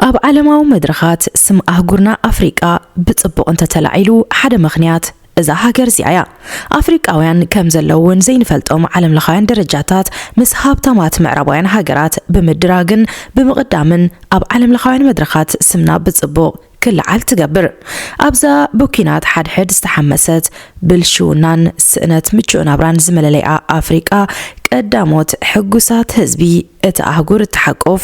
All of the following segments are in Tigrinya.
ኣብ ዓለማዊ መድረኻት ስም ኣህጉርና ኣፍሪቃ ብጽቡቕ እንተተላዒሉ ሓደ ምኽንያት እዛ ሃገር እዚኣ እያ። ኣፍሪቃውያን ከም ዘለዉ እውን ዘይንፈልጦም ዓለምለኻውያን ደረጃታት ምስ ሃብታማት ምዕራባውያን ሃገራት ብምድራግን ብምቕዳምን ኣብ ዓለምለኻውያን መድረኻት ስምና ብጽቡቕ ክለዓል ትገብር። ኣብዛ ብኲናት ሓድሕድ ዝተሓመሰት ብልሽውናን ስእነት ምቹእ ናብራን ዝመለለይኣ ኣፍሪቃ ቀዳሞት ሕጉሳት ህዝቢ እቲ ኣህጉር እትሓቁፍ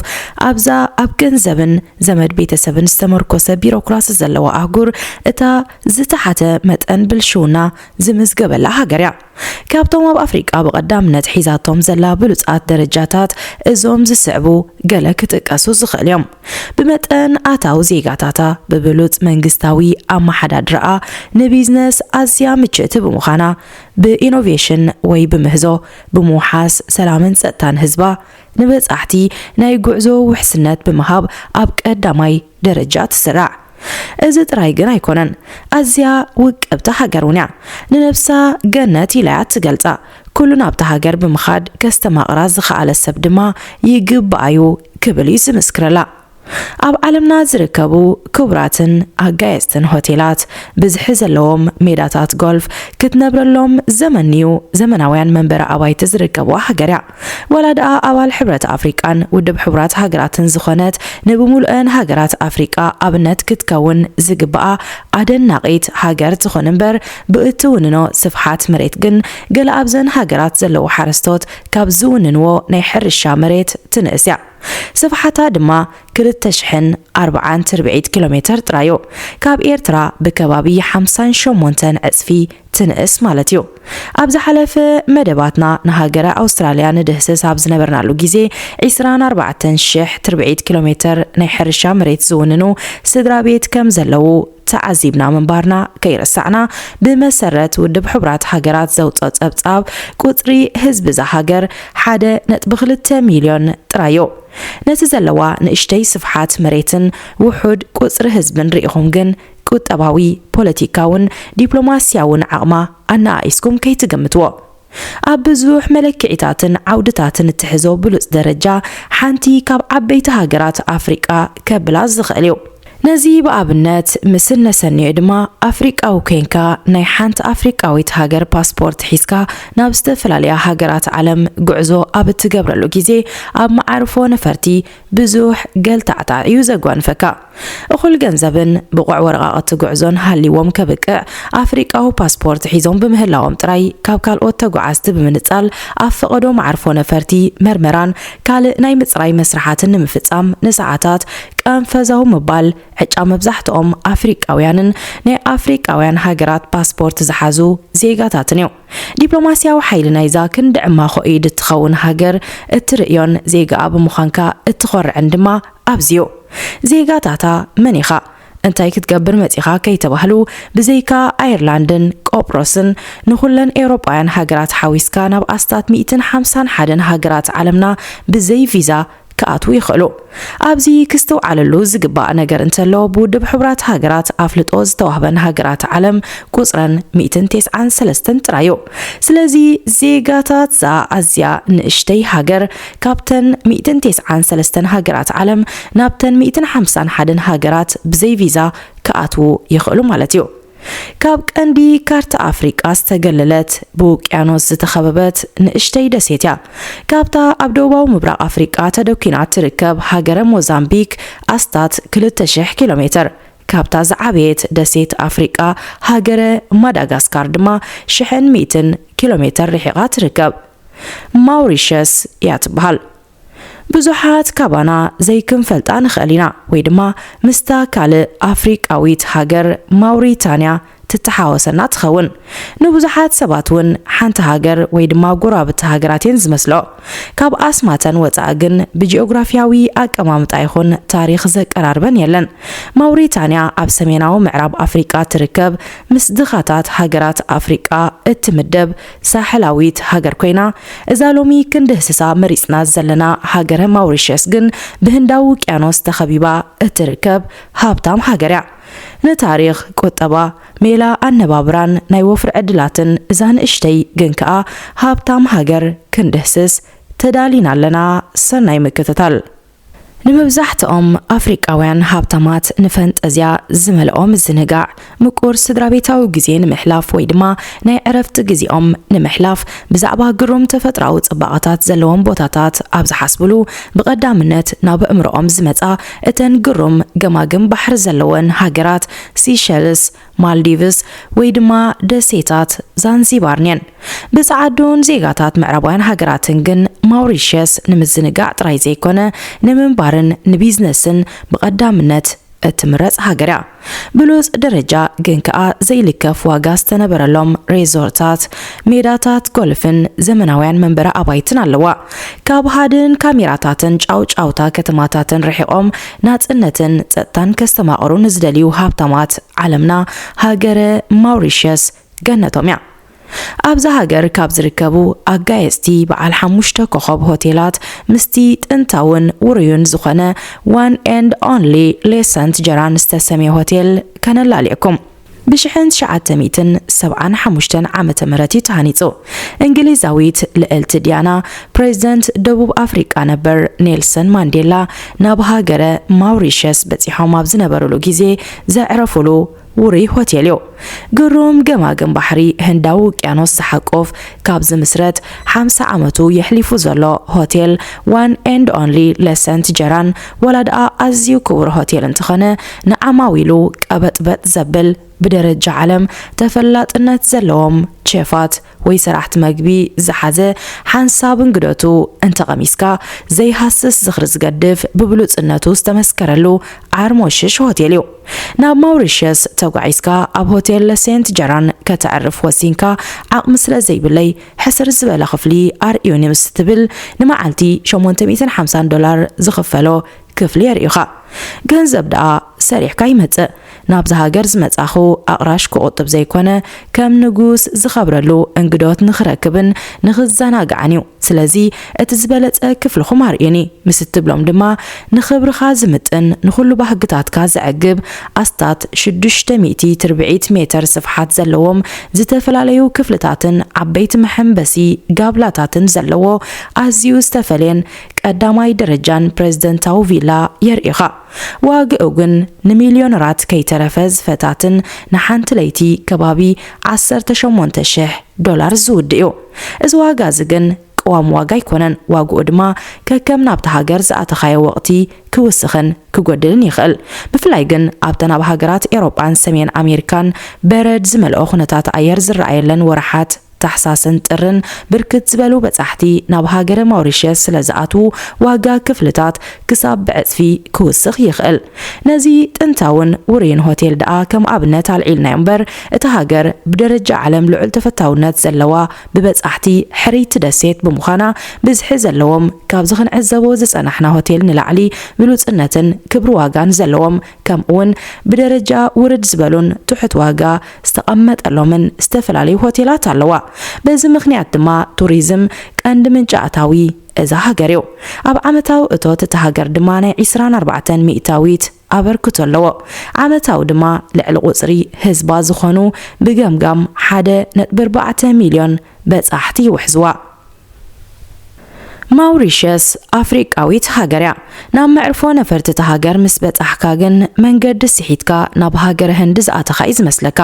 ኣብዛ ኣብ ገንዘብን ዘመድ ቤተሰብን ዝተመርኮሰ ቢሮክራሲ ዘለዋ ኣህጉር እታ ዝተሓተ መጠን ብልሽውና ዝምዝገበላ ሃገር እያ። ካብቶም ኣብ ኣፍሪቃ ብቐዳምነት ሒዛቶም ዘላ ብሉጻት ደረጃታት እዞም ዝስዕቡ ገለ ክጥቀሱ ዝኽእል እዮም። ብመጠን ኣታዊ ዜጋታታ፣ ብብሉጽ መንግስታዊ ኣመሓዳድራኣ፣ ንቢዝነስ ኣዝያ ምችእቲ ብምዃና፣ ብኢኖቬሽን ወይ ብምህዞ ብምውሓስ ሰላምን ጸጥታን ህዝባ፣ ንበጻሕቲ ናይ ጉዕዞ ውሕስነት ብምሃብ ኣብ ቀዳማይ ደረጃ ትስራዕ። እዚ ጥራይ ግን ኣይኮነን። ኣዝያ ውቅብቲ ሃገር እውን እያ። ንነብሳ ገነት ኢላ እያ ትገልጻ። ኩሉ ናብታ ሃገር ብምኻድ ከስተማቕራ ዝኸኣለ ሰብ ድማ ይግባኣዩ ክብል እዩ ዝምስክረላ። ኣብ ዓለምና ዝርከቡ ክቡራትን ኣጋየጽትን ሆቴላት፣ ብዝሒ ዘለዎም ሜዳታት ጎልፍ፣ ክትነብረሎም ዘመንዩ ዘመናውያን መንበሪ ኣባይቲ ዝርከብዋ ሃገር እያ። ዋላ ደኣ ኣባል ሕብረት ኣፍሪቃን ውድብ ሕቡራት ሃገራትን ዝኾነት ንብምሉአን ሃገራት ኣፍሪቃ ኣብነት ክትከውን ዝግብኣ ኣደናቒት ሃገር ትኹን እምበር፣ ብእትውንኖ ስፍሓት መሬት ግን ገለ ኣብዘን ሃገራት ዘለዉ ሓረስቶት ካብ ዝውንንዎ ናይ ሕርሻ መሬት ትንእስ እያ። ስፍሓታ ድማ ክልተ ሽሕን ኣርባዓን ትርብዒት ኪሎ ሜተር ጥራይ እዩ። ካብ ኤርትራ ብከባቢ ሓምሳን ሸሞንተን ዕጽፊ ትንእስ ማለት እዩ። ኣብ ዝሓለፈ መደባትና ንሃገረ ኣውስትራልያ ንድህስስ ኣብ ዝነበርናሉ ግዜ ዒስራን ኣርባዕተን ሽሕ ትርብዒት ኪሎ ሜተር ናይ ሕርሻ መሬት ዝውንኑ ስድራ ቤት ከም ዘለዉ ተዓዚብና ምንባርና ከይረሳዕና፣ ብመሰረት ውድብ ሕቡራት ሃገራት ዘውፅኦ ጸብጻብ ቁጽሪ ህዝቢ እዛ ሃገር ሓደ ነጥቢ ክልተ ሚልዮን ጥራይ እዩ። ነቲ ዘለዋ ንእሽተይ ስፍሓት መሬትን ውሑድ ቁጽሪ ህዝብን ርኢኹም ግን ቁጠባዊ፣ ፖለቲካውን ዲፕሎማስያውን ዓቕማ ኣነኣኢስኩም ከይትግምትዎ። ኣብ ብዙሕ መለክዒታትን ዓውድታትን እትሕዞ ብሉጽ ደረጃ ሓንቲ ካብ ዓበይቲ ሃገራት ኣፍሪቃ ከብላ ዝኽእል እዩ። ነዚ ብኣብነት ምስል ነሰንዮ ድማ ኣፍሪቃዊ ኮይንካ ናይ ሓንቲ ኣፍሪቃዊት ሃገር ፓስፖርት ሒዝካ ናብ ዝተፈላለያ ሃገራት ዓለም ጉዕዞ ኣብ እትገብረሉ ግዜ ኣብ መዓርፎ ነፈርቲ ብዙሕ ገልታዕታዕ እዩ ዘጓንፈካ። እኹል ገንዘብን ብቑዕ ወረቓቕቲ ጉዕዞን ሃልይዎም ከብቅዕ ኣፍሪቃዊ ፓስፖርት ሒዞም ብምህላዎም ጥራይ ካብ ካልኦት ተጓዓዝቲ ብምንጻል ኣብ ፈቐዶ መዓርፎ ነፈርቲ መርመራን ካልእ ናይ ምጽራይ መስርሓትን ንምፍጻም ንሰዓታት ቀንፈዛው ምባል ዕጫ መብዛሕትኦም ኣፍሪቃውያንን ናይ ኣፍሪቃውያን ሃገራት ፓስፖርት ዝሓዙ ዜጋታትን እዩ። ዲፕሎማስያዊ ሓይሊ ናይዛ ክንዲ ዕማኾ ኢድ እትኸውን ሃገር እትርእዮን ዜጋኣ ብምዃንካ እትኾርዕን ድማ ኣብዚዩ። ዜጋታታ መን ኢኻ? እንታይ ክትገብር መጺኻ ከይተባህሉ ብዘይካ ኣየርላንድን ቆጵሮስን ንኹለን ኤውሮጳውያን ሃገራት ሓዊስካ ናብ ኣስታት ሚእትን ሓምሳን ሓደን ሃገራት ዓለምና ብዘይ ቪዛ ክኣትዉ ይኽእሉ። ኣብዚ ክስተውዓለሉ ዝግባእ ነገር እንተሎ ብውድብ ሕቡራት ሃገራት ኣፍልጦ ዝተዋህበን ሃገራት ዓለም ቁጽረን ሚእትን ተስዓን ሰለስተን ጥራይ እዩ። ስለዚ ዜጋታት እዛ ኣዝያ ንእሽተይ ሃገር ካብተን ሚእትን ተስዓን ሰለስተን ሃገራት ዓለም ናብተን ሚእትን ሓምሳን ሓደን ሃገራት ብዘይ ቪዛ ክኣትዉ ይኽእሉ ማለት እዩ። ካብ ቀንዲ ካርታ ኣፍሪቃ ዝተገለለት ብውቅያኖስ ዝተኸበበት ንእሽተይ ደሴት እያ። ካብታ ኣብ ደቡባዊ ምብራቕ ኣፍሪቃ ተደኲና እትርከብ ሃገረ ሞዛምቢክ ኣስታት ክልተ ሽሕ ኪሎ ሜተር፣ ካብታ ዝዓበየት ደሴት ኣፍሪቃ ሃገረ ማዳጋስካር ድማ ሽሕን ሚእትን ኪሎ ሜተር ርሒቓ ትርከብ። ማውሪሸስ እያ ትበሃል። ብዙሓት ካባና ዘይክንፈልጣ ንኽእል ኢና፣ ወይ ድማ ምስታ ካልእ ኣፍሪቃዊት ሃገር ማውሪታንያ ትተሓወሰና ትኸውን። ንብዙሓት ሰባት እውን ሓንቲ ሃገር ወይ ድማ ጎረባብቲ ሃገራት እየን ዝመስልኦ። ካብ ኣስማተን ወጻኢ ግን ብጂኦግራፊያዊ ኣቀማምጣ ይኹን ታሪኽ ዘቀራርበን የለን። ማውሪታንያ ኣብ ሰሜናዊ ምዕራብ ኣፍሪቃ ትርከብ፣ ምስ ድኻታት ሃገራት ኣፍሪቃ እትምደብ ሳሕላዊት ሃገር ኮይና፣ እዛ ሎሚ ክንድህስሳ መሪጽና ዘለና ሃገረ ማውሪሸስ ግን ብህንዳዊ ውቅያኖስ ተኸቢባ እትርከብ ሃብታም ሃገር እያ። ንታሪኽ፣ ቁጠባ፣ ሜላ ኣነባብራን ናይ ወፍሪ ዕድላትን እዛ ንእሽተይ ግን ከኣ ሃብታም ሃገር ክንድህስስ ተዳሊና ኣለና። ሰናይ ምክትታል። ንመብዛሕትኦም ኣፍሪቃውያን ሃብታማት ንፈንጠዝያ ዝመልኦ ምዝንጋዕ፣ ምቁር ስድራቤታዊ ግዜ ንምሕላፍ ወይ ድማ ናይ ዕረፍቲ ግዜኦም ንምሕላፍ ብዛዕባ ግሩም ተፈጥሮኣዊ ጽባቐታት ዘለዎም ቦታታት ኣብ ዝሓስብሉ፣ ብቐዳምነት ናብ ኣእምሮኦም ዝመጻ እተን ግሩም ገማግም ባሕሪ ዘለወን ሃገራት ሲሸልስ፣ ማልዲቭስ ወይ ድማ ደሴታት ዛንዚባርን እየን። ብጸዓዱን ዜጋታት ምዕራባውያን ሃገራትን ግን ማውሪሸስ ንምዝንጋዕ ጥራይ ዘይኮነ ንምንባርን ንቢዝነስን ብቐዳምነት እትምረጽ ሃገር እያ። ብሉጽ ደረጃ ግን ከኣ ዘይልከፍ ዋጋ ዝተነበረሎም ሬዞርታት፣ ሜዳታት ጎልፍን ዘመናውያን መንበሪ ኣባይትን ኣለዋ። ካብ ሃድን ካሜራታትን ጫውጫውታ ከተማታትን ርሒቖም ናጽነትን ጸጥታን ከስተማቕሩ ንዝደልዩ ሃብታማት ዓለምና ሃገረ ማውሪሸስ ገነቶም እያ። ኣብዛ ሃገር ካብ ዝርከቡ ኣጋየጽቲ በዓል ሓሙሽተ ኮኸብ ሆቴላት ምስቲ ጥንታውን ውሩዩን ዝኾነ ዋን ኤንድ ኦንሊ ሌሰንት ጀራን ዝተሰምየ ሆቴል ከነላልየኩም። ብሽሕን ትሽዓተ ሚእትን ሰብዓን ሓሙሽተን ዓመተ ምህረት እዩ ተሃኒጹ። እንግሊዛዊት ልዕልቲ ዲያና፣ ፕሬዚደንት ደቡብ ኣፍሪቃ ነበር ኔልሰን ማንዴላ ናብ ሃገረ ማውሪሸስ በጺሖም ኣብ ዝነበሩሉ ግዜ ዘዕረፉሉ ውሩይ ሆቴል እዩ። ግሩም ገማግም ባሕሪ ህንዳዊ ውቅያኖስ ዝሓቁፍ፣ ካብ ዝምስረት ሓምሳ ዓመቱ የሕሊፉ ዘሎ ሆቴል ዋን ኤንድ ኦንሊ ሌሰንት ጀራን፣ ዋላ ደኣ ኣዝዩ ክቡር ሆቴል እንተኾነ፣ ንዓማዊሉ ቀበጥበጥ ዘብል፣ ብደረጃ ዓለም ተፈላጥነት ዘለዎም ቼፋት ወይ ሰራሕቲ መግቢ ዝሓዘ ሓንሳብ እንግዶቱ እንተቐሚስካ ዘይሃስስ ዝኽሪ ዝገድፍ ብብሉጽነቱ ዝተመስከረሉ ዓርሞሽሽ ሆቴል እዩ። ናብ ማውሪሸስ ተጓዒዝካ ኣብ ሆቴል ሴንት ጀራን ከተዕርፍ ወሲንካ ዓቕሚ ስለ ዘይብለይ ሕስር ዝበለ ክፍሊ ኣርእዩኒ ምስ ትብል ንመዓልቲ ሸሞንተ ሚእትን ሓምሳን ዶላር ዝኽፈሎ ክፍሊ የርእዩኻ። ገንዘብ ደኣ ሰሪሕካ ይመጽእ። ናብዚ ሃገር ዝመጻኹ ኣቕራሽ ክቑጥብ ዘይኮነ፣ ከም ንጉስ ዝኸብረሉ እንግዶት ንኽረክብን ንኽዘናጋዕን እዩ። ስለዚ እቲ ዝበለጸ ክፍልኹም ኣርእዩኒ ምስ እትብሎም ድማ፣ ንኽብርኻ ዝምጥን ንኹሉ ባህግታትካ ዘዕግብ ኣስታት ሽዱሽተ ሚእቲ ትርብዒት ሜተር ስፍሓት ዘለዎም ዝተፈላለዩ ክፍልታትን ዓበይቲ መሐንበሲ ጋብላታትን ዘለዎ ኣዝዩ ዝተፈልየን ቀዳማይ ደረጃን ፕሬዝደንታዊ ቪላ የርእኻ። ዋግኡ ግን ንሚልዮነራት ከይተረፈ ዝፈታትን ንሓንቲ ለይቲ ከባቢ ዓሰርተ ሸሞንተ ሽሕ ዶላር ዝውድእ እዩ። እዚ ዋጋ እዚ ግን ቅዋም ዋጋ ኣይኮነን። ዋግኡ ድማ ከከም ናብቲ ሃገር ዝኣተኻዮ ወቕቲ ክውስኽን ክጎድልን ይኽእል። ብፍላይ ግን ኣብተን ኣብ ሃገራት ኤውሮጳን ሰሜን ኣሜሪካን በረድ ዝመልኦ ኩነታት ኣየር ዝረኣየለን ወርሓት ታሕሳስን ጥርን ብርክት ዝበሉ በጻሕቲ ናብ ሃገረ ማውሪሸስ ስለ ዝኣትዉ፣ ዋጋ ክፍልታት ክሳብ ብዕጽፊ ክውስኽ ይኽእል። ነዚ ጥንታውን ውሩይን ሆቴል ደኣ ከም ኣብነት ኣልዒልናዮ እምበር፣ እታ ሃገር ብደረጃ ዓለም ልዑል ተፈታውነት ዘለዋ፣ ብበጻሕቲ ሕርይቲ ደሴት ብምዃና፣ ብዝሒ ዘለዎም ካብዚ ክንዕዘቦ ዝጸናሕና ሆቴል ንላዕሊ ብሉጽነትን ክብሪ ዋጋን ዘለዎም፣ ከምኡውን ብደረጃ ውርድ ዝበሉን ትሑት ዋጋ ዝተቐመጠሎምን ዝተፈላለዩ ሆቴላት ኣለዋ። በዚ ምኽንያት ድማ ቱሪዝም ቀንዲ ምንጪ ኣታዊ እዛ ሃገር እዩ። ኣብ ዓመታዊ እቶት እታ ሃገር ድማ ናይ ዒስራን ኣርባዕተን ሚእታዊት ኣበርክቶ ኣለዎ። ዓመታዊ ድማ ልዕሊ ቁጽሪ ህዝባ ዝኾኑ ብገምጋም ሓደ ነጥቢ ኣርባዕተ ሚልዮን በጻሕቲ ይውሕዝዋ። ማውሪሸስ ኣፍሪቃዊት ሃገር እያ። ናብ መዕርፎ ነፈርቲ እታ ሃገር ምስ በጻሕካ ግን መንገዲ ስሒትካ ናብ ሃገረ ህንዲ ዝኣተኻ እዩ ዝመስለካ።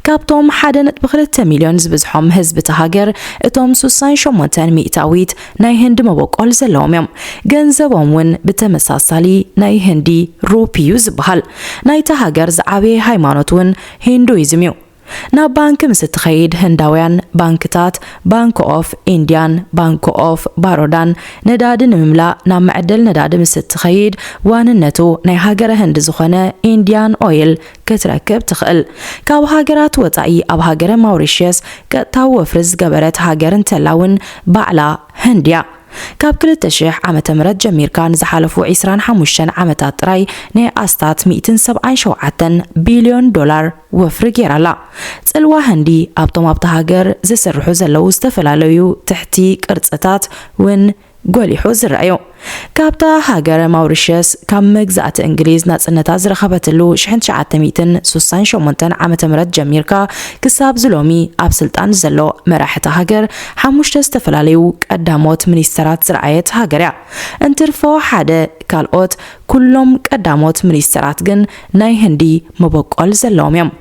ካብቶም ሓደ ነጥቢ ክልተ ሚልዮን ዝበዝሖም ህዝቢ እታ ሃገር፣ እቶም ስሳን ሸሞንተን ሚእታዊት ናይ ህንዲ መበቆል ዘለዎም እዮም። ገንዘቦም እውን ብተመሳሳሊ ናይ ህንዲ ሩፒ እዩ ዝበሃል። ናይታ ሃገር ዝዓበየ ሃይማኖት እውን ሂንዱይዝም እዩ። ናብ ባንክ ምስ እትኸይድ ህንዳውያን ባንክታት ባንክ ኦፍ ኢንድያን ባንክ ኦፍ ባሮዳን ነዳዲ ንምምላእ ናብ መዐደል ነዳዲ ምስ እትኸይድ ዋንነቱ ናይ ሃገረ ህንዲ ዝኾነ ኢንድያን ኦይል ክትረክብ ትኽእል። ካብ ሃገራት ወጻኢ ኣብ ሃገረ ማውሪሽየስ ቀጥታዊ ወፍሪ ዝገበረት ሃገር እንተላ እውን ባዕላ ህንድ እያ። ካብ ክልተ ሽሕ ዓመተ ምህረት ጀሚርካ ንዝሓለፉ ዒስራን ሓሙሽተን ዓመታት ጥራይ ናይ ኣስታት ሚእትን ሰብዓን ሸውዓተን ቢልዮን ዶላር ወፍሪ ገይራ ኣላ። ጽልዋ ህንዲ ኣብቶም ኣብታ ሃገር ዝስርሑ ዘለዉ ዝተፈላለዩ ትሕቲ ቅርጽታት እውን ጎሊሑ ዝረኣዩ። ካብታ ሃገር ማውሪሽየስ ካብ መግዛእቲ እንግሊዝ ናጽነታ ዝረኸበትሉ ሽሕን ትሽዓተ ሚእትን ስሳን ሸሞንተን ዓመተ ምህረት ጀሚርካ ክሳብ ዝሎሚ ኣብ ስልጣን ዘሎ መራሒ እታ ሃገር ሓሙሽተ ዝተፈላለዩ ቀዳሞት ሚኒስተራት ዝረኣየት ሃገር እያ። እንትርፎ ሓደ ካልኦት ኩሎም ቀዳሞት ሚኒስተራት ግን ናይ ህንዲ መበቆል ዘለዎም እዮም።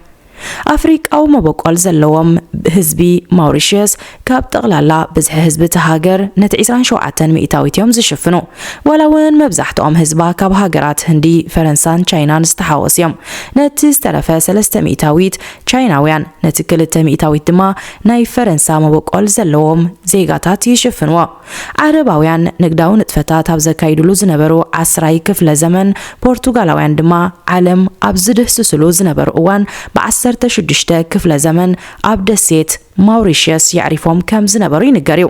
ኣፍሪቃዊ መበቆል ዘለዎም ህዝቢ ማውሪሽየስ ካብ ጠቕላላ ብዝሒ ህዝቢ እቲ ሃገር ነቲ ዕስራን ሸውዓተን ሚእታዊት እዮም ዝሽፍኑ። ዋላ እውን መብዛሕትኦም ህዝባ ካብ ሃገራት ህንዲ፣ ፈረንሳን ቻይናን ዝተሓወሱ እዮም። ነቲ ዝተረፈ ሰለስተ ሚእታዊት ቻይናውያን፣ ነቲ ክልተ ሚእታዊት ድማ ናይ ፈረንሳ መበቆል ዘለዎም ዜጋታት ይሽፍንዎ። ዓረባውያን ንግዳዊ ንጥፈታት ኣብ ዘካይድሉ ዝነበሩ ዓስራይ ክፍለ ዘመን፣ ፖርቱጋላውያን ድማ ዓለም ኣብ ዝድህስስሉ ዝነበሩ እዋን፣ ብዓሰርተ ሽዱሽተ ክፍለ ዘመን ኣብ ደሴት ማውሪሽየስ የዕሪፎም ከም ዝነበሩ ይንገር እዩ።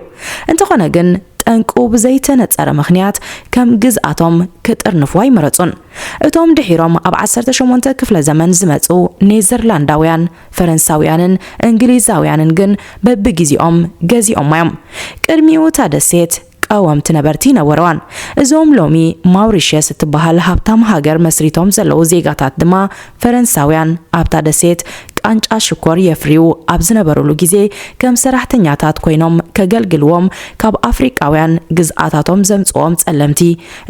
እንተኾነ ግን፣ ጠንቁ ብዘይተነጸረ ምኽንያት ከም ግዝኣቶም ክጥርንፉ ኣይመረጹን። እቶም ድሒሮም ኣብ ዓሰርተ ሸሞንተ ክፍለ ዘመን ዝመጹ ኔዘርላንዳውያን፣ ፈረንሳውያንን እንግሊዛውያንን ግን በብግዜኦም ገዚኦማ እዮም። ቅድሚኡ እታ ደሴት ቀወምቲ ነበርቲ ነበረዋን። እዞም ሎሚ ማውሪሽየስ እትበሃል ሃብታም ሃገር መስሪቶም ዘለዉ ዜጋታት ድማ ፈረንሳውያን ኣብታ ደሴት ቃንጫ ሽኮር የፍርዩ ኣብ ዝነበሩሉ ግዜ ከም ሰራሕተኛታት ኮይኖም ከገልግልዎም ካብ ኣፍሪቃውያን ግዝኣታቶም ዘምጽዎም ጸለምቲ፣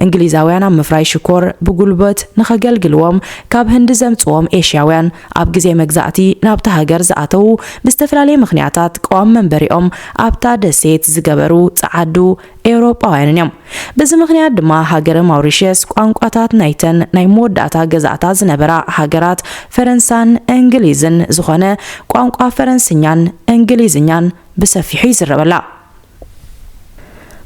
እንግሊዛውያን ኣብ ምፍራይ ሽኮር ብጉልበት ንኸገልግልዎም ካብ ህንዲ ዘምጽዎም ኤሽያውያን፣ ኣብ ግዜ መግዛእቲ ናብታ ሃገር ዝኣተዉ ብዝተፈላለየ ምኽንያታት ቀዋሚ መንበሪኦም ኣብታ ደሴት ዝገበሩ ጸዓዱ ኤውሮጳውያንን እዮም። በዚ ምኽንያት ድማ ሃገረ ማውሪሽየስ ቋንቋታት ናይተን ናይ መወዳእታ ገዛእታ ዝነበራ ሃገራት ፈረንሳን እንግሊዝን ዝኾነ ቋንቋ ፈረንስኛን እንግሊዝኛን ብሰፊሑ ይዝረበላ።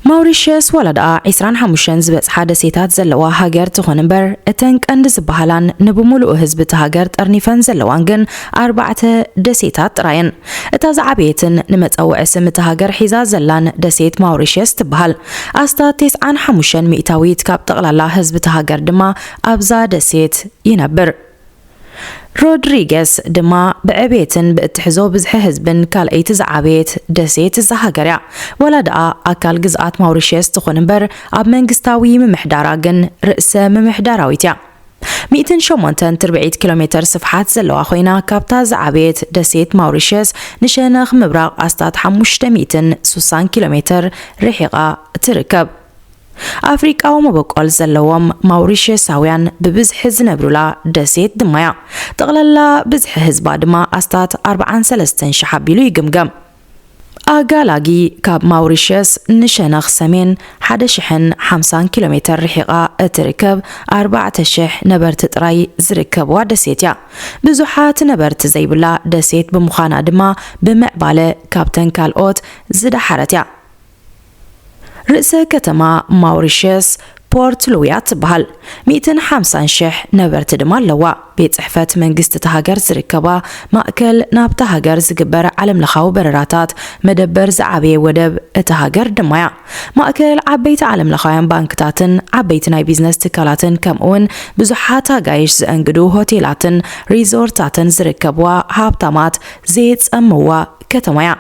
ማውሪሽየስ ዋላ ደኣ ዕስራን ሓሙሽተን ዝበጽሓ ደሴታት ዘለዋ ሃገር ትኹን እምበር፣ እተን ቀንዲ ዝበሃላን ንብምሉኡ ህዝቢ እቲ ሃገር ጠርኒፈን ዘለዋን ግን ኣርባዕተ ደሴታት ጥራየን። እታ ዝዓበየትን ንመጸውዒ ስም እቲ ሃገር ሒዛ ዘላን ደሴት ማውሪሽየስ ትበሃል። ኣስታት ተስዓን ሓሙሽተን ሚእታዊት ካብ ጠቕላላ ህዝቢ እቲ ሃገር ድማ ኣብዛ ደሴት ይነብር። ሮድሪገስ ድማ ብዕቤትን ብእትሕዞ ብዝሒ ህዝብን ካልኣይቲ ዝዓበየት ደሴት እዛ ሃገር እያ። ዋላ ደኣ ኣካል ግዝኣት ማውሪሽየስ ትኹን እምበር፣ ኣብ መንግስታዊ ምምሕዳራ ግን ርእሰ ምምሕዳራዊት እያ። ሚእትን ሸሞንተን ትርብዒት ኪሎ ሜተር ስፍሓት ዘለዋ ኮይና፣ ካብታ ዝዓበየት ደሴት ማውሪሽየስ ንሸነኽ ምብራቕ ኣስታት ሓሙሽተ ሚእትን ስሳን ኪሎ ሜተር ርሒቓ ትርከብ። ኣፍሪቃዊ መበቆል ዘለዎም ማውሪሽየሳውያን ብብዝሒ ዝነብሩላ ደሴት ድማ እያ። ጠቕላላ ብዝሒ ህዝባ ድማ ኣስታት ኣርባዓን ሰለስተን ሽሕ ኣቢሉ ይግምገም። ኣጋላጊ ካብ ማውሪሽየስ ንሸነኽ ሰሜን ሓደ ሽሕን ሓምሳን ኪሎ ሜተር ርሒቓ እትርከብ ኣርባዕተ ሽሕ ነበርቲ ጥራይ ዝርከብዋ ደሴት እያ። ብዙሓት ነበርቲ ዘይብላ ደሴት ብምዃና ድማ ብምዕባለ ካብተን ካልኦት ዝደሓረት እያ። ርእሰ ከተማ ማውሪሽየስ ፖርት ሉዊያ ትበሃል። ሚእትን ሓምሳን ሽሕ ነበርቲ ድማ ኣለዋ። ቤት ጽሕፈት መንግስቲ እታ ሃገር ዝርከባ፣ ማእከል ናብታ ሃገር ዝግበር ዓለምለኻዊ በረራታት፣ መደበር ዝዓበየ ወደብ እታ ሃገር ድማ እያ። ማእከል ዓበይቲ ዓለምለኻውያን ባንክታትን ዓበይቲ ናይ ቢዝነስ ትካላትን፣ ከምኡውን ብዙሓት ኣጋይሽ ዘአንግዱ ሆቴላትን ሪዞርታትን ዝርከብዋ ሃብታማት ዘየጸምዋ ከተማ እያ።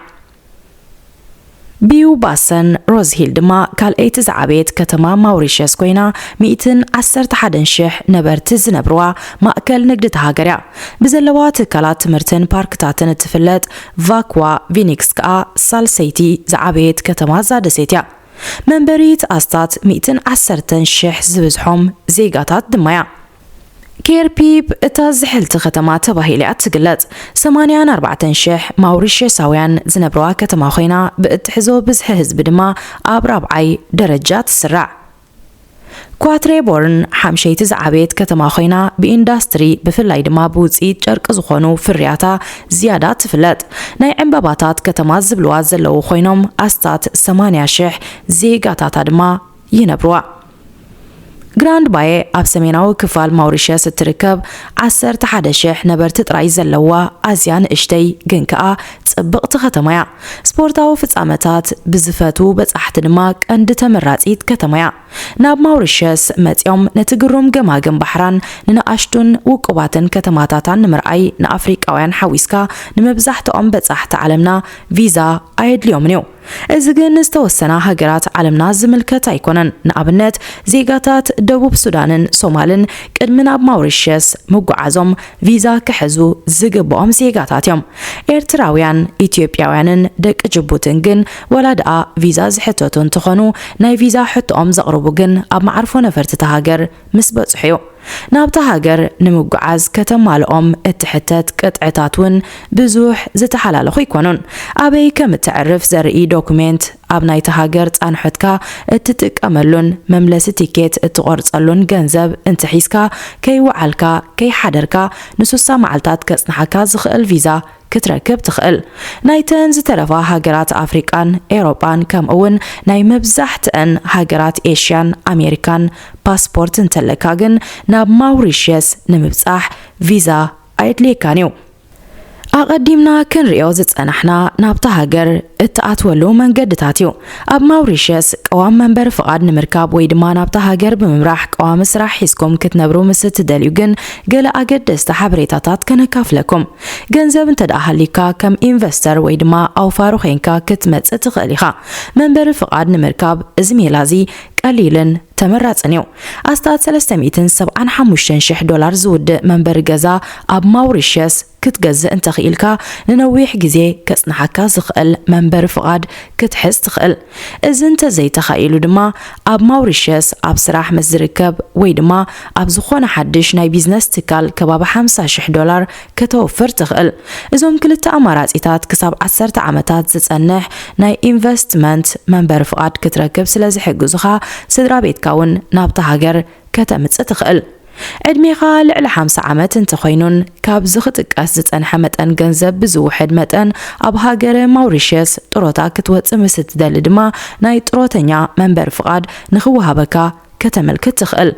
ቢዩ ባሰን ሮዝ ሂል ድማ ካልኣይቲ ዝዓበየት ከተማ ማውሪሽየስ ኮይና፣ ሚእትን ዓሰርተ ሓደን ሽሕ ነበርቲ ዝነብርዋ ማእከል ንግዲ እታ ሃገር እያ። ብዘለዋ ትካላት ትምህርትን ፓርክታትን እትፍለጥ ቫክዋ ቪኒክስ ከኣ ሳልሰይቲ ዝዓበየት ከተማ እዛ ደሴት እያ። መንበሪት ኣስታት ሚእትን ዓሰርተን ሽሕ ዝበዝሖም ዜጋታት ድማ እያ። ኬርፒፕ እታ ዝሕልቲ ከተማ ተባሂላ እያ ትግለጽ። ሰማንያን ኣርባዕተን ሽሕ ማውሪሽየሳውያን ዝነብርዋ ከተማ ኮይና፣ ብእትሕዞ ብዝሒ ህዝቢ ድማ ኣብ ራብዓይ ደረጃ ትስራዕ። ኳትሬቦርን ሓምሸይቲ ዝዓበየት ከተማ ኮይና፣ ብኢንዳስትሪ ብፍላይ ድማ ብውጽኢት ጨርቂ ዝኾኑ ፍርያታ ዝያዳ ትፍለጥ። ናይ ዕምባባታት ከተማ ዝብልዋ ዘለዉ ኮይኖም፣ ኣስታት ሰማንያ ሽሕ ዜጋታታ ድማ ይነብርዋ። ግራንድ ባየ ኣብ ሰሜናዊ ክፋል ማውሪሸስ እትርከብ ዓሰርተ ሓደ ሽሕ ነበርቲ ጥራይ ዘለዋ ኣዝያ ንእሽተይ ግን ከኣ ጽብቕቲ ከተማ እያ። ስፖርታዊ ፍጻመታት ብዝፈትዉ በጻሕቲ ድማ ቀንዲ ተመራጺት ከተማ እያ። ናብ ማውሪሸስ መጺኦም ነቲ ግሩም ገማግም ባሕራን ንንኣሽቱን ውቁባትን ከተማታታን ንምርኣይ ንኣፍሪቃውያን ሓዊስካ ንመብዛሕትኦም በጻሕቲ ዓለምና ቪዛ ኣየድልዮምን እዩ። እዚ ግን ዝተወሰና ሃገራት ዓለምና ዝምልከት ኣይኮነን። ንኣብነት፣ ዜጋታት ደቡብ ሱዳንን ሶማልን ቅድሚ ናብ ማውሪሸስ ምጉዓዞም ቪዛ ክሕዙ ዝግብኦም ዜጋታት እዮም። ኤርትራውያን፣ ኢትዮጵያውያንን ደቂ ጅቡትን ግን ዋላ ደኣ ቪዛ ዝሕተቱ እንተኾኑ፣ ናይ ቪዛ ሕቶኦም ዘቕርቡ ግን ኣብ መዓርፎ ነፈርቲ እታ ሃገር ምስ በጽሑ እዩ። ናብታ ሃገር ንምጉዓዝ ከተማልኦም እትሕተት ቅጥዕታት እውን ብዙሕ ዝተሓላለኹ ኣይኮኑን። ኣበይ ከም እተዕርፍ ዘርኢ ዶኩሜንት፣ ኣብ ናይታ ሃገር ጻንሖትካ እትጥቀመሉን መምለሲ ቲኬት እትቖርጸሉን ገንዘብ እንተሒዝካ፣ ከይወዓልካ ከይሓደርካ ንሱሳ መዓልታት ከጽንሓካ ዝኽእል ቪዛ ክትረክብ ትኽእል። ናይተን ዝተረፋ ሃገራት ኣፍሪቃን ኤውሮጳን ከምኡውን ናይ መብዛሕትአን ሃገራት ኤሽያን ኣሜሪካን ፓስፖርት እንተለካ ግን ናብ ማውሪሽየስ ንምብጻሕ ቪዛ ኣየድልየካን እዩ። ኣቐዲምና ክንሪኦ ዝጸናሕና ናብታ ሃገር እትኣትወሉ መንገድታት እዩ። ኣብ ማውሪሽየስ ቀዋሚ መንበሪ ፍቓድ ንምርካብ ወይ ድማ ናብታ ሃገር ብምምራሕ ቀዋሚ ስራሕ ሒዝኩም ክትነብሩ ምስ እትደልዩ ግን ገለ ኣገደስቲ ሓበሬታታት ከነካፍለኩም። ገንዘብ እንተ ደኣ ሃልዩካ ከም ኢንቨስተር ወይ ድማ ኣውፋሩ ኾይንካ ክትመጽእ ትኽእል ኢኻ። መንበሪ ፍቓድ ንምርካብ እዚ ሜላ እዚ ቀሊልን ተመራጽን እዩ። ኣስታት ሰለስተ ሚእትን ሰብዓን ሓሙሽተን ሽሕ ዶላር ዝውድእ መንበሪ ገዛ ኣብ ማውሪሽየስ ክትገዝእ እንተኽኢልካ፣ ንነዊሕ ግዜ ከጽንሓካ ዝኽእል መንበሪ ፍቓድ ክትሕዝ ትኽእል። እዚ እንተዘይተኻኢሉ ድማ፣ ኣብ ማውሪሽየስ ኣብ ስራሕ ምስ ዝርከብ ወይ ድማ ኣብ ዝኾነ ሓድሽ ናይ ቢዝነስ ትካል ከባቢ ሓምሳ ሽሕ ዶላር ከተውፍር ትኽእል። እዞም ክልተ ኣማራጺታት ክሳብ ዓሰርተ ዓመታት ዝጸንሕ ናይ ኢንቨስትመንት መንበሪ ፍቓድ ክትረክብ ስለ ዝሕግዙኻ፣ ስድራ ቤትካ እውን ናብታ ሃገር ከተምጽእ ትኽእል። ዕድሜኻ ልዕሊ ሓምሳ ዓመት እንተኾይኑን ካብዚ ክጥቀስ ዝጸንሐ መጠን ገንዘብ ብዝውሕድ መጠን ኣብ ሃገረ ማውሪሽየስ ጥሮታ ክትወጽእ ምስ እትደሊ ድማ ናይ ጥሮተኛ መንበሪ ፍቓድ ንኽወሃበካ ከተመልክት ትኽእል።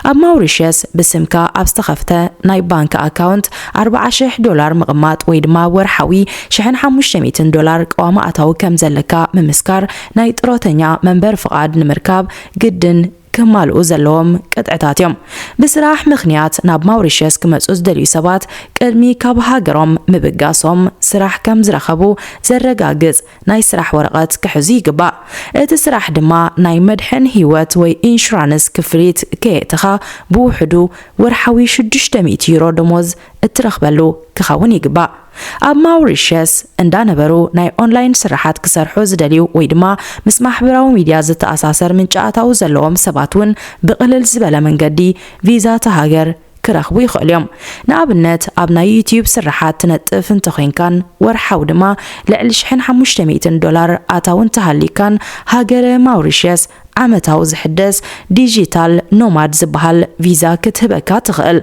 ኣብ ማውሪሽየስ ብስምካ ኣብ ዝተኸፍተ ናይ ባንክ ኣካውንት ኣርብዓ ሽሕ ዶላር ምቕማጥ ወይ ድማ ወርሓዊ ሽሕን ሓሙሽተ ሚእትን ዶላር ቀዋሚ ኣታዊ ከም ዘለካ ምምስካር ናይ ጥሮተኛ መንበሪ ፍቓድ ንምርካብ ግድን ክማልኡ ዘለዎም ቅጥዕታት እዮም። ብስራሕ ምኽንያት ናብ ማውሪሽየስ ክመጹ ዝደልዩ ሰባት ቅድሚ ካብ ሃገሮም ምብጋሶም ስራሕ ከም ዝረኸቡ ዘረጋግጽ ናይ ስራሕ ወረቐት ክሕዙ ይግባእ። እቲ ስራሕ ድማ ናይ መድሕን ህይወት ወይ ኢንሹራንስ ክፍሊት ከየእተኻ ብውሕዱ ወርሓዊ ሽዱሽተ ሚእቲ ዩሮ ደሞዝ እትረኽበሉ ክኸውን ይግባእ። ኣብ ማውሪሽየስ እንዳነበሩ ናይ ኦንላይን ስራሓት ክሰርሑ ዝደልዩ ወይ ድማ ምስ ማሕበራዊ ሚድያ ዝተኣሳሰር ምንጪ ኣታዊ ዘለዎም ሰባት እውን ብቕልል ዝበለ መንገዲ ቪዛ እታ ሃገር ክረኽቡ ይኽእሉ እዮም። ንኣብነት፣ ኣብ ናይ ዩትዩብ ስራሓት ትነጥፍ እንተኾይንካን ወርሓዊ ድማ ልዕሊ ሽሕን ሓሙሽተ ሚእትን ዶላር ኣታዊ እንተሃልዩካን፣ ሃገረ ማውሪሽየስ ዓመታዊ ዝሕደስ ዲጂታል ኖማድ ዝበሃል ቪዛ ክትህበካ ትኽእል።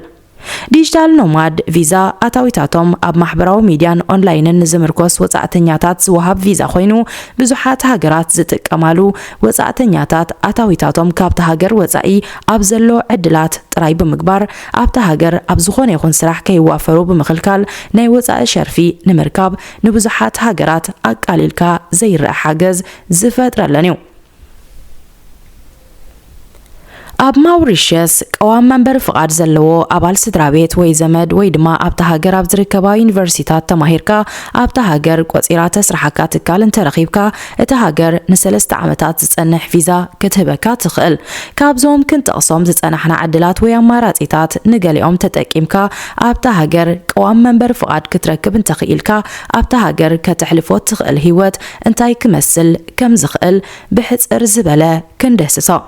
ዲጂታል ኖማድ ቪዛ ኣታዊታቶም ኣብ ማሕበራዊ ሚድያን ኦንላይንን ንዝምርኮስ ወጻእተኛታት ዝወሃብ ቪዛ ኮይኑ፣ ብዙሓት ሃገራት ዝጥቀማሉ ወጻእተኛታት ኣታዊታቶም ካብቲ ሃገር ወጻኢ ኣብ ዘሎ ዕድላት ጥራይ ብምግባር፣ ኣብታ ሃገር ኣብ ዝኾነ ይኹን ስራሕ ከይዋፈሩ ብምኽልካል፣ ናይ ወጻኢ ሸርፊ ንምርካብ ንብዙሓት ሃገራት ኣቃሊልካ ዘይረኣ ሓገዝ ዝፈጥረለን እዩ። ኣብ ማውሪሽየስ ቀዋም መንበሪ ፍቓድ ዘለዎ ኣባል ስድራ ቤት ወይ ዘመድ ወይ ድማ ኣብታ ሃገር ኣብ ዝርከባ ዩኒቨርሲታት ተማሂርካ ኣብታ ሃገር ቆጺራ ተስርሓካ ትካል እንተረኺብካ፣ እታ ሃገር ንሰለስተ ዓመታት ዝጸንሕ ቪዛ ክትህበካ ትኽእል። ካብዞም ክንጠቕሶም ዝጸናሕና ዕድላት ወይ ኣማራጺታት ንገሊኦም ተጠቂምካ ኣብታ ሃገር ቀዋም መንበሪ ፍቓድ ክትረክብ እንተኽኢልካ፣ ኣብታ ሃገር ከተሕልፎ ትኽእል ህይወት እንታይ ክመስል ከም ዝኽእል ብሕጽር ዝበለ ክንድህስሶ።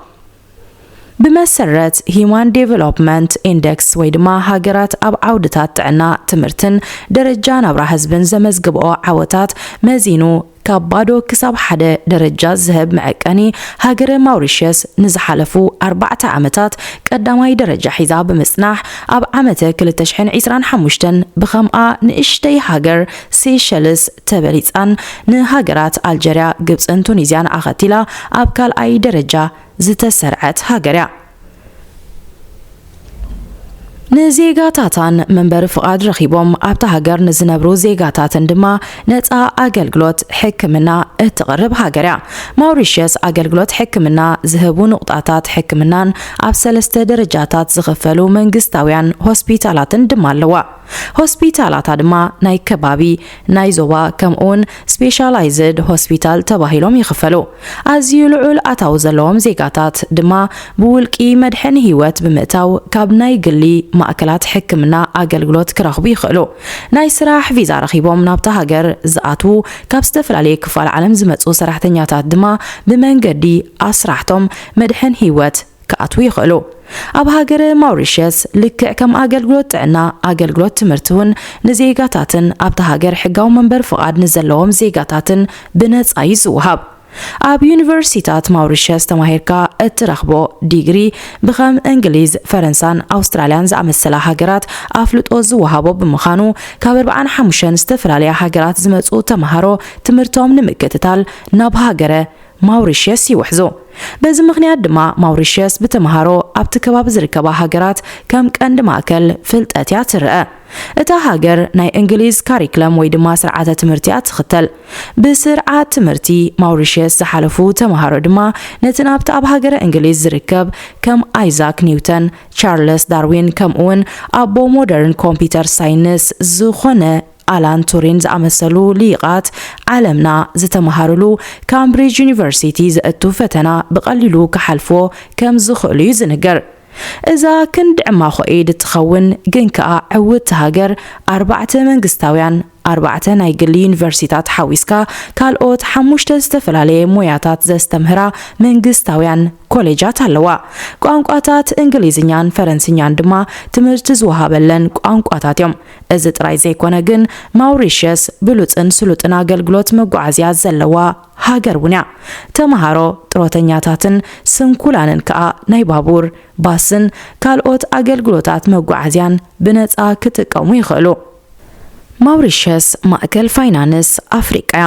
ብመሰረት ሂዩማን ዴቨሎፕመንት ኢንደክስ ወይ ድማ ሃገራት ኣብ ዓውድታት ጥዕና፣ ትምህርትን ደረጃ ናብራ ህዝብን ዘመዝግብኦ ዓወታት መዚኑ ካብ ባዶ ክሳብ ሓደ ደረጃ ዝህብ መዐቀኒ፣ ሃገረ ማውሪሽየስ ንዝሓለፉ ኣርባዕተ ዓመታት ቀዳማይ ደረጃ ሒዛ ብምጽናሕ፣ ኣብ ዓመተ ክልተ ሽሕን ዕስራን ሓሙሽተን ብኸምኣ ንእሽተይ ሃገር ሴሸልስ ተበሊጻን ንሃገራት ኣልጀርያ፣ ግብጽን ቱኒዝያን ኣኸቲላ ኣብ ካልኣይ ደረጃ ዝተሰርዐት ሃገር እያ። ንዜጋታታን መንበሪ ፍቓድ ረኺቦም ኣብታ ሃገር ንዝነብሩ ዜጋታትን ድማ ነጻ ኣገልግሎት ሕክምና እትቕርብ ሃገር እያ። ማውሪሽየስ ኣገልግሎት ሕክምና ዝህቡ ንቑጣታት ሕክምናን ኣብ ሰለስተ ደረጃታት ዝኽፈሉ መንግስታውያን ሆስፒታላትን ድማ ኣለዋ። ሆስፒታላታ ድማ ናይ ከባቢ፣ ናይ ዞባ ከምኡውን ስፔሻላይዝድ ሆስፒታል ተባሂሎም ይኽፈሉ። ኣዝዩ ልዑል ኣታዊ ዘለዎም ዜጋታት ድማ ብውልቂ መድሕን ህይወት ብምእታው ካብ ናይ ግሊ ማእከላት ሕክምና ኣገልግሎት ክረኽቡ ይኽእሉ። ናይ ስራሕ ቪዛ ረኺቦም ናብታ ሃገር ዝኣትዉ ካብ ዝተፈላለየ ክፋል ዓለም ዝመጹ ሰራሕተኛታት ድማ ብመንገዲ ኣስራሕቶም መድሕን ህይወት ክኣትዉ ይኽእሉ። ኣብ ሃገረ ማውሪሽየስ ልክዕ ከም ኣገልግሎት ጥዕና፣ ኣገልግሎት ትምህርቲ እውን ንዜጋታትን ኣብታ ሃገር ሕጋዊ መንበሪ ፍቓድ ንዘለዎም ዜጋታትን ብነጻ እዩ ዝወሃብ። ኣብ ዩኒቨርሲታት ማውሪሽየስ ተማሂርካ እትረኽቦ ዲግሪ ብኸም እንግሊዝ፣ ፈረንሳን ኣውስትራልያን ዝኣመሰላ ሃገራት ኣፍልጦ ዝወሃቦ ብምዃኑ፣ ካብ ኣርብዓን ሓሙሽተን ዝተፈላለያ ሃገራት ዝመጹ ተምሃሮ ትምህርቶም ንምክትታል ናብ ሃገረ ማውሪሽየስ ይውሕዙ። በዚ ምኽንያት ድማ ማውሪሽየስ ብተምሃሮ ኣብቲ ከባቢ ዝርከባ ሃገራት ከም ቀንዲ ማእከል ፍልጠት እያ ትረአ። እታ ሃገር ናይ እንግሊዝ ካሪክለም ወይ ድማ ስርዓተ ትምህርቲ እያ ትኽተል። ብስርዓት ትምህርቲ ማውሪሽየስ ዝሓለፉ ተምሃሮ ድማ ነቲ ናብቲ ኣብ ሃገረ እንግሊዝ ዝርከብ ከም ኣይዛክ ኒውተን፣ ቻርለስ ዳርዊን ከምኡውን ኣቦ ሞደርን ኮምፒውተር ሳይንስ ዝኾነ ኣላን ቱሪን ዝኣመሰሉ ሊቓት ዓለምና ዝተምሃሩሉ ካምብሪጅ ዩኒቨርሲቲ ዘእቱ ፈተና ብቐሊሉ ክሓልፍዎ ከም ዝኽእሉ እዩ ዝንገር። እዛ ክንዲ ዕማኾ ኢድ እትኸውን ግን ከኣ ዕውትቲ ሃገር ኣርባዕተ መንግስታውያን ኣርባዕተ ናይ ግሊ ዩኒቨርሲታት ሓዊስካ ካልኦት ሓሙሽተ ዝተፈላለየ ሞያታት ዘስተምህራ መንግስታውያን ኮሌጃት ኣለዋ። ቋንቋታት እንግሊዝኛን ፈረንስኛን ድማ ትምህርቲ ዝወሃበለን ቋንቋታት እዮም። እዚ ጥራይ ዘይኮነ ግን ማውሪሽየስ ብሉጽን ስሉጥን ኣገልግሎት መጓዓዝያ ዘለዋ ሃገር እውን እያ። ተምሃሮ፣ ጥሮተኛታትን ስንኩላንን ከኣ ናይ ባቡር፣ ባስን ካልኦት ኣገልግሎታት መጓዓዝያን ብነጻ ክጥቀሙ ይኽእሉ። ማውሪሽየስ ማእከል ፋይናንስ ኣፍሪቃ እያ።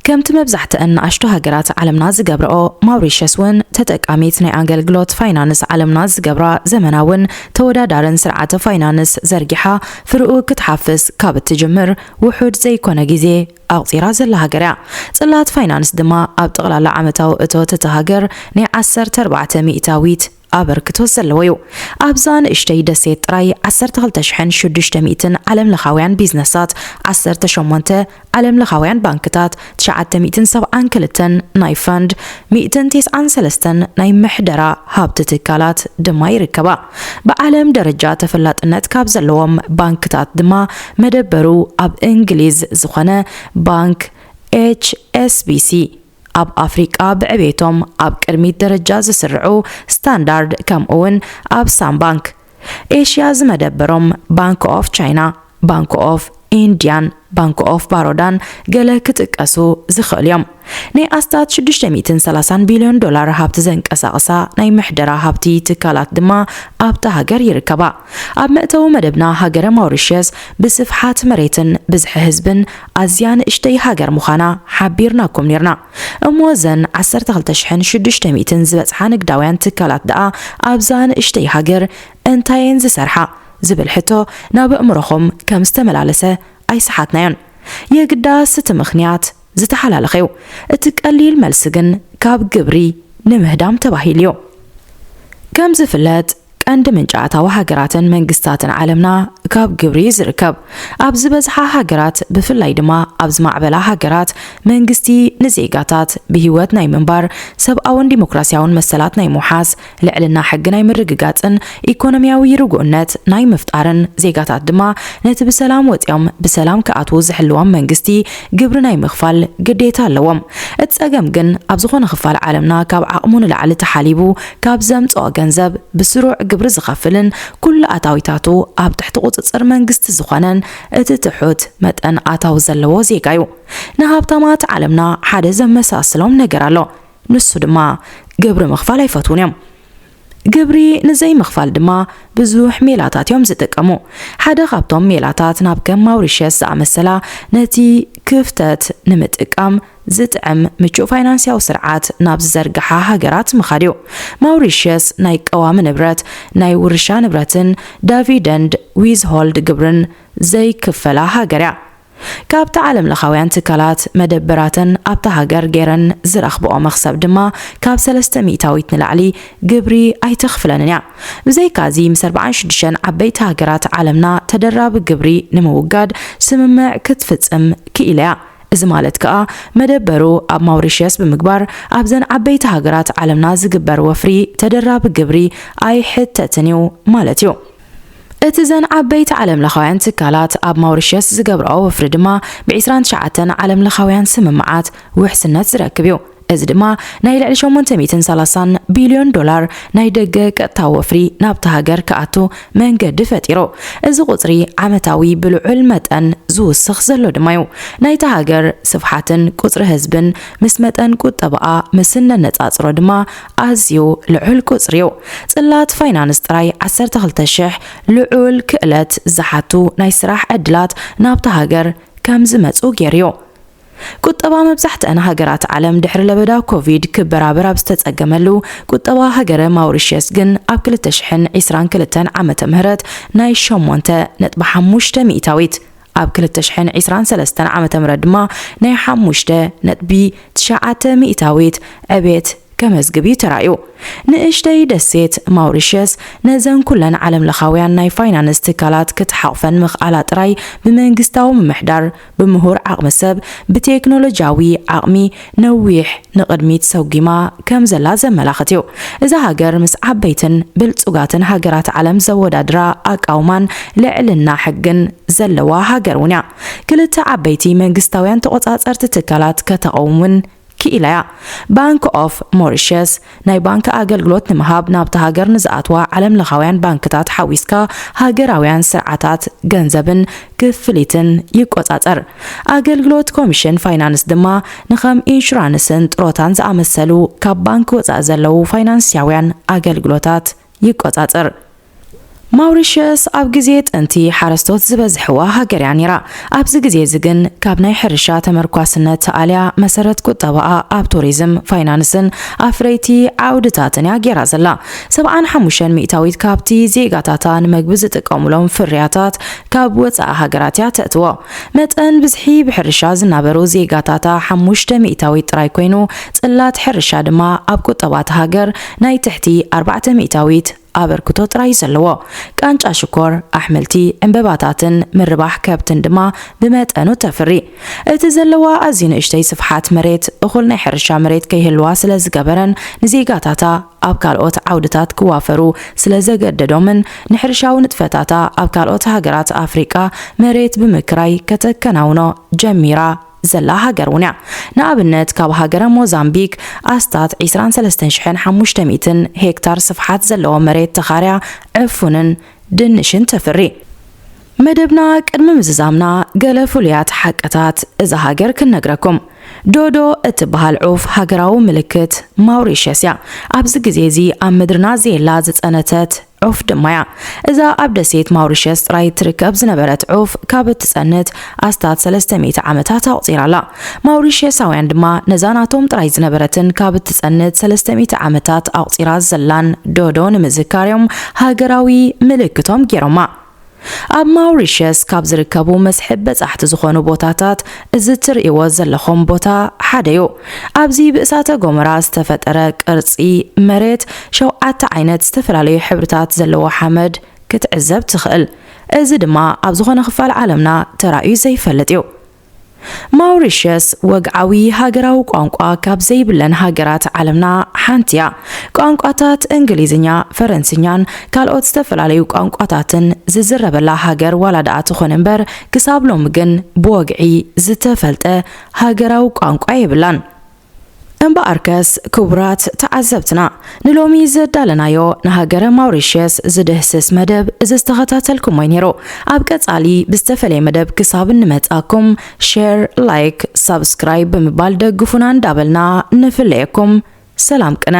ከምቲ መብዛሕትአን ንኣሽቱ ሃገራት ዓለምና ዝገብረኦ፣ ማውሪሽየስ እውን ተጠቃሚት ናይ ኣገልግሎት ፋይናንስ ዓለምና ዝገብራ ዘመናውን ተወዳዳርን ስርዓተ ፋይናንስ ዘርጊሓ ፍርኡ ክትሓፍስ ካብ እትጅምር ውሑድ ዘይኮነ ግዜ ኣቑጺራ ዘላ ሃገር እያ። ጽላት ፋይናንስ ድማ ኣብ ጠቕላላ ዓመታዊ እቶት እታ ሃገር ናይ ዓሰርተ ኣርባዕተ ሚእታዊት ኣበርክቶ ዘለዎ እዩ። ኣብዛ ንእሽተይ ደሴት ጥራይ ዓሰርተ ክልተ ሽሕን ሽዱሽተ ሚእትን ዓለምለኻውያን ቢዝነሳት፣ ዓሰርተ ሸሞንተ ዓለምለኻውያን ባንክታት፣ ትሽዓተ ሚእትን ሰብዓን ክልተን ናይ ፈንድ፣ ሚእትን ተስዓን ሰለስተን ናይ ምሕደራ ሃብቲ ትካላት ድማ ይርከባ። ብዓለም ደረጃ ተፈላጥነት ካብ ዘለዎም ባንክታት ድማ መደበሩ ኣብ እንግሊዝ ዝኾነ ባንክ ኤች ኤስ ቢ ሲ፣ ኣብ ኣፍሪቃ ብዕቤቶም ኣብ ቅድሚት ደረጃ ዝስርዑ ስታንዳርድ፣ ከምኡውን ኣብ ሳም ባንክ ኤሽያ ዝመደበሮም ባንክ ኦፍ ቻይና፣ ባንክ ኦፍ ኢንዲያን፣ ባንክ ኦፍ ባሮዳን ገለ ክጥቀሱ ዝኽእሉ እዮም። ናይ ኣስታት ሽዱሽተ ሚእትን ሰላሳን ቢልዮን ዶላር ሃብቲ ዘንቀሳቕሳ ናይ ምሕደራ ሃብቲ ትካላት ድማ ኣብታ ሃገር ይርከባ። ኣብ መእተዊ መደብና፣ ሃገረ ማውሪሽየስ ብስፍሓት መሬትን ብዝሒ ህዝብን ኣዝያ ንእሽተይ ሃገር ምዃና ሓቢርናኩም ኔርና። እሞ እዘን ዓሰርተ ክልተ ሽሕን ሽዱሽተ ሚእትን ዝበጽሓ ንግዳውያን ትካላት ደኣ ኣብዛ ንእሽተይ ሃገር እንታይ እየን ዝሰርሓ? ዝብል ሕቶ ናብ ኣእምሮኹም ከም ዝተመላለሰ ኣይሰሓትናዮን። የግዳስ እቲ ምኽንያት ዝተሓላለኸ እዩ። እቲ ቀሊል መልሲ ግን ካብ ግብሪ ንምህዳም ተባሂሉ እዩ። ከም ዝፍለጥ፣ ቀንዲ ምንጪ ኣታዊ ሃገራትን መንግስታትን ዓለምና ካብ ግብሪ እዩ ዝርከብ። ኣብ ዝበዝሓ ሃገራት፣ ብፍላይ ድማ ኣብ ዝማዕበላ ሃገራት፣ መንግስቲ ንዜጋታት ብህይወት ናይ ምንባር፣ ሰብኣውን ዲሞክራሲያውን መሰላት ናይ ምውሓስ፣ ልዕልና ሕጊ ናይ ምርግጋጽን ኢኮኖሚያዊ ርጉእነት ናይ ምፍጣርን፣ ዜጋታት ድማ ነቲ ብሰላም ወጺኦም ብሰላም ክኣትዉ ዝሕልዎም መንግስቲ ግብሪ ናይ ምኽፋል ግዴታ ኣለዎም። እቲ ጸገም ግን ኣብ ዝኾነ ክፋል ዓለምና ካብ ዓቕሙ ንላዕሊ ተሓሊቡ ካብ ዘምጽኦ ገንዘብ ብስሩዕ ግብሪ ዝኸፍልን ኩሉ ኣታዊታቱ ኣብ ትሕቲ ቁጽጽር መንግስቲ ዝኾነን እቲ ትሑት መጠን ኣታዊ ዘለዎ ዜጋ እዩ። ንሃብታማት ዓለምና ሓደ ዘመሳስሎም ነገር ኣሎ። ንሱ ድማ ግብሪ ምኽፋል ኣይፈትዉን እዮም። ግብሪ ንዘይምኽፋል ድማ ብዙሕ ሜላታት እዮም ዝጥቀሙ። ሓደ ካብቶም ሜላታት ናብ ከም ማውሪሽየስ ዝኣመሰላ ነቲ ክፍተት ንምጥቃም ዝጥዕም ምቹእ ፋይናንስያዊ ስርዓት ናብ ዝዘርግሓ ሃገራት ምኻድ እዩ። ማውሪሽየስ ናይ ቀዋሚ ንብረት፣ ናይ ውርሻ ንብረትን ዳቪደንድ ዊዝሆልድ ግብርን ዘይክፈላ ሃገር እያ። ካብቲ ዓለም ለኻውያን ትካላት መደበራተን ኣብታ ሃገር ገይረን ዝረኽብኦ መኽሰብ ድማ ካብ ሰለስተ ሚእታዊት ንላዕሊ ግብሪ ኣይተኽፍለንን እያ። ብዘይካዚ ምስ ኣርባዓን ሽዱሽተን ዓበይቲ ሃገራት ዓለምና ተደራቢ ግብሪ ንምውጋድ ስምምዕ ክትፍጽም ክኢላ እያ። እዚ ማለት ከኣ መደበሩ ኣብ ማውሪሽየስ ብምግባር ኣብዘን ዓበይቲ ሃገራት ዓለምና ዝግበር ወፍሪ ተደራቢ ግብሪ ኣይሕተትን እዩ ማለት እዩ። እቲ ዘን ዓበይቲ ዓለም ለኻውያን ትካላት ኣብ ማውሪሽየስ ዝገብርኦ ወፍሪ ድማ ብ ዕስራን ትሽዓተን ዓለም ለኻውያን ስምምዓት ውሕስነት ዝረክብ እዩ። እዚ ድማ ናይ ልዕሊ ሸሞንተ ሚእትን ሰላሳን ቢልዮን ዶላር ናይ ደገ ቀጥታዊ ወፍሪ ናብቲ ሃገር ክኣቱ መንገዲ ፈጢሩ። እዚ ቁጽሪ ዓመታዊ ብልዑል መጠን ዝውስኽ ዘሎ ድማ እዩ። ናይታ ሃገር ስፍሓትን ቁጽሪ ህዝብን ምስ መጠን ቁጠባኣ ምስ እነነጻጽሮ ድማ ኣዝዩ ልዑል ቁጽሪ እዩ። ጽላት ፋይናንስ ጥራይ ዓሰርተ ክልተ ሽሕ ልዑል ክእለት ዝሓቱ ናይ ስራሕ ዕድላት ናብታ ሃገር ከም ዝመጹ ገይሩ እዩ። ቁጠባ መብዛሕትአን ሃገራት ዓለም ድሕሪ ለበዳ ኮቪድ ክበራበር ኣብ ዝተጸገመሉ፣ ቁጠባ ሃገረ ማውሪሽየስ ግን ኣብ ክልተ ሽሕን ዕስራን ክልተን ዓመተ ምህረት ናይ ሸሞንተ ነጥቢ ሓሙሽተ ሚእታዊት፣ ኣብ ክልተ ሽሕን ዕስራን ሰለስተን ዓመተ ምህረት ድማ ናይ ሓሙሽተ ነጥቢ ትሽዓተ ሚእታዊት ዕቤት ከመዝግብ እዩ ተራእዩ። ንእሽተይ ደሴት ማውሪሽየስ ነዘን ኩለን ዓለም ለኻውያን ናይ ፋይናንስ ትካላት ክትሓቑፈን ምኽኣላ ጥራይ ብመንግስታዊ ምምሕዳር፣ ብምሁር ዓቕሚ ሰብ፣ ብቴክኖሎጂያዊ ዓቕሚ ነዊሕ ንቕድሚት ሰጒማ ከም ዘላ ዘመላኽት እዩ። እዛ ሃገር ምስ ዓበይትን ብልጹጋትን ሃገራት ዓለም ዘወዳድራ ኣቃውማን ልዕልና ሕግን ዘለዋ ሃገር እውን እያ። ክልተ ዓበይቲ መንግስታውያን ተቖጻጸርቲ ትካላት ከተቐውም እውን ክኢላ እያ። ባንክ ኦፍ ሞሪሸስ ናይ ባንክ ኣገልግሎት ንምሃብ ናብቲ ሃገር ንዝኣትዋ ዓለም ለኻውያን ባንክታት ሓዊስካ ሃገራውያን ስርዓታት ገንዘብን ክፍሊትን ይቆጻጸር። ኣገልግሎት ኮሚሽን ፋይናንስ ድማ ንኸም ኢንሹራንስን ጥሮታን ዝኣመሰሉ ካብ ባንክ ወጻኢ ዘለዉ ፋይናንስያውያን ኣገልግሎታት ይቆጻጸር። ማውሪሸስ ኣብ ግዜ ጥንቲ ሓረስቶት ዝበዝሕዋ ሃገር እያ ነይራ። ኣብዚ ግዜ እዚ ግን ካብ ናይ ሕርሻ ተመርኳስነት ተኣልያ መሰረት ቁጠባኣ ኣብ ቱሪዝም፣ ፋይናንስን ኣፍረይቲ ዓውድታትን እያ ገይራ ዘላ። ሰብዓን ሓሙሽተን ሚእታዊት ካብቲ ዜጋታታ ንመግቢ ዝጥቀሙሎም ፍርያታት ካብ ወጻኢ ሃገራት እያ ተእትዎ። መጠን ብዝሒ ብሕርሻ ዝናበሩ ዜጋታታ ሓሙሽተ ሚእታዊት ጥራይ ኮይኑ፣ ጽላት ሕርሻ ድማ ኣብ ቁጠባታ ሃገር ናይ ትሕቲ ኣርባዕተ ሚእታዊት ኣበርክቶ ጥራይ ዘለዎ። ቃንጫ ሽኮር፣ ኣሕምልቲ፣ ዕምበባታትን ምርባሕ ከብትን ድማ ብመጠኑ ተፍሪ። እቲ ዘለዋ ኣዝዩ ንእሽተይ ስፍሓት መሬት እኹል ናይ ሕርሻ መሬት ከይህልዋ ስለ ዝገበረን ንዜጋታታ ኣብ ካልኦት ዓውድታት ክዋፈሩ ስለ ዘገደዶምን ንሕርሻዊ ንጥፈታታ ኣብ ካልኦት ሃገራት ኣፍሪቃ መሬት ብምክራይ ከተከናውኖ ጀሚራ ዘላ ሃገር እውን እያ። ንኣብነት ካብ ሃገረ ሞዛምቢክ ኣስታት ዕስራን ሰለስተን ሽሕን ሓሙሽተ ሚእትን ሄክታር ስፍሓት ዘለዎ መሬት ተኻርያ ዕፉንን ድንሽን ተፍሪ። መደብና ቅድሚ ምዝዛምና ገለ ፍሉያት ሓቅታት እዛ ሃገር ክንነግረኩም። ዶዶ እትበሃል ዑፍ ሃገራዊ ምልክት ማውሪሸስ እያ። ኣብዚ ግዜ እዚ ኣብ ምድርና ዘየላ ዝጸነተት ዑፍ ድማ እያ። እዛ ኣብ ደሴት ማውሪሸስ ጥራይ ትርከብ ዝነበረት ዑፍ ካብ እትጸንት ኣስታት ሰለስተ ሚእቲ ዓመታት ኣቑጺራ ኣላ። ማውሪሸሳውያን ድማ ነዛ ናቶም ጥራይ ዝነበረትን ካብ እትጸንት ሰለስተ ሚእቲ ዓመታት ኣቑጺራ ዘላን ዶዶ ንምዝካር እዮም ሃገራዊ ምልክቶም ገይሮማ። ኣብ ማውሪሸስ ካብ ዝርከቡ መስሕብ በጻሕቲ ዝኾኑ ቦታታት እዚ ትርእይዎ ዘለኹም ቦታ ሓደ እዩ። ኣብዚ ብእሳተ ጎመራ ዝተፈጠረ ቅርጺ መሬት ሸውዓተ ዓይነት ዝተፈላለዩ ሕብርታት ዘለዎ ሓመድ ክትዕዘብ ትኽእል። እዚ ድማ ኣብ ዝኾነ ክፋል ዓለምና ተራእዩ ዘይፈልጥ እዩ። ማውሪሸስ ወግዓዊ ሃገራዊ ቋንቋ ካብ ዘይብለን ሃገራት ዓለምና ሓንቲ እያ። ቋንቋታት እንግሊዝኛ፣ ፈረንስኛን ካልኦት ዝተፈላለዩ ቋንቋታትን ዝዝረበላ ሃገር ዋላ ደኣ ትኹን እምበር፣ ክሳብ ሎሚ ግን ብወግዒ ዝተፈልጠ ሃገራዊ ቋንቋ የብላን። እምበኣርከስ፣ ክቡራት ተዓዘብትና፣ ንሎሚ ዘዳለናዮ ንሃገረ ማውሪሸስ ዝድህስስ መደብ እዚ ዝተኸታተልኩሞ እዩ ነይሩ። ኣብ ቀጻሊ ብዝተፈለየ መደብ ክሳብ እንመጻኩም፣ ሼር፣ ላይክ፣ ሳብስክራይብ ብምባል ደግፉና እንዳበልና ንፍለየኩም። ሰላም ቅነ።